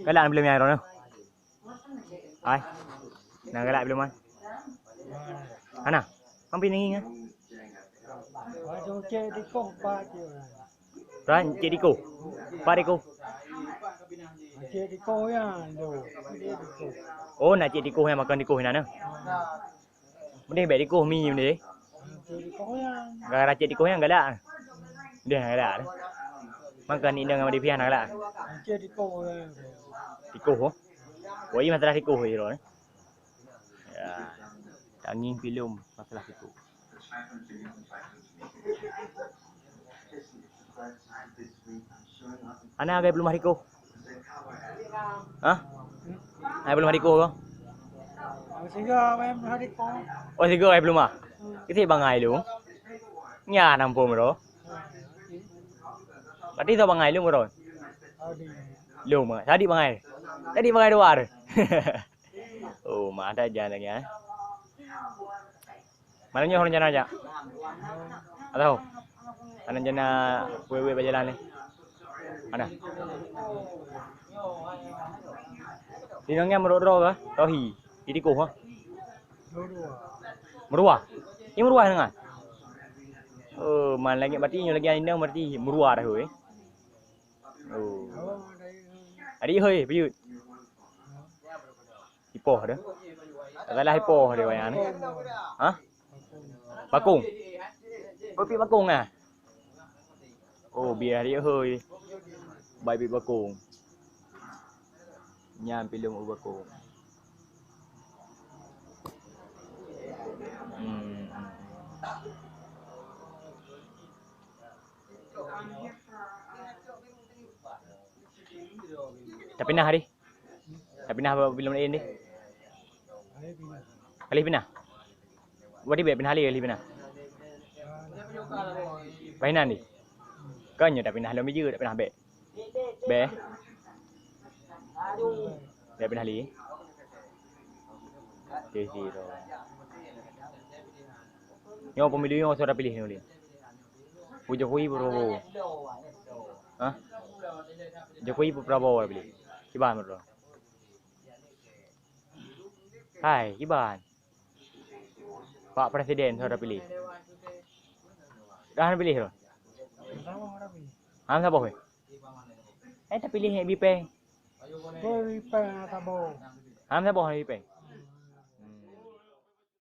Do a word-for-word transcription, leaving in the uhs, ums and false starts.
Galak na bilom nyan droeneuh? Ai. Na galak bilom nyan? Hana. Ampi nanging ah. Cek tikoh pat cek. Ran cek tikoh. Pat tikoh. Cek tikoh nyan tu. Cek tikoh. Oh, na cek tikoh nyan makon tikoh nyan nah. Mending bèk tikoh mi mending. Gara cek tikoh nyan galak. Deh galak. Mangka ni dengan Madi Pian galak. Tikoh. Woi masalah tikoh iro. Ya. Tanging pilom masalah tikoh. Ana agai belum hari koh? Hah? Agai belum hari koh ko? Siga agai belum hari koh. Oh, siga agai belum ah. Isi bangai lu. Nya nampung bro. Berarti tu bangai lu bro. Lu bangai. Tadi bangai. Tadi bangai dua. Oh, mah ada jalan lagi ah. Malam nyoe rencana jak? Atau ada rencana wewe bajalan ni? Mana? Di nang nyang meurok droe kah? Rohi. Di tikoh ha? Meurua. Ini meurua dengan? Oh, man lagi berarti nyoe lagi inong berarti meurua dah weh. Oh. Adik hoi, piyut. Ipoh dah. Tak salah ipoh dia wayang ni. Ha? Bakong. Kopi bakong ah. Oh, biar dia hoi. Bai bit bakong. Nyan pilem u bakong. Hmm. Tapi nah hari. Tapi nah bilom lain deh. Kali pinah. Wadi bèk pinah lé, kali pinah. Painan deh. Kan nyoe dak pinah lom biju, dak pinah bèk. Bèk. Dak pinah lé. Teh siro. Nyoe pemilu nyoe sudah pilih nyoe lé. Jokowi Prabowo. Hah? Jokowi Prabowo pilih. Kiban bro. Hai, kiban. Pak Presiden sudah pilih. Dah pilih tu. Ham saboh weh. Eh, tapi pilih bipeng. Bipeng saboh. Ham saboh bipeng.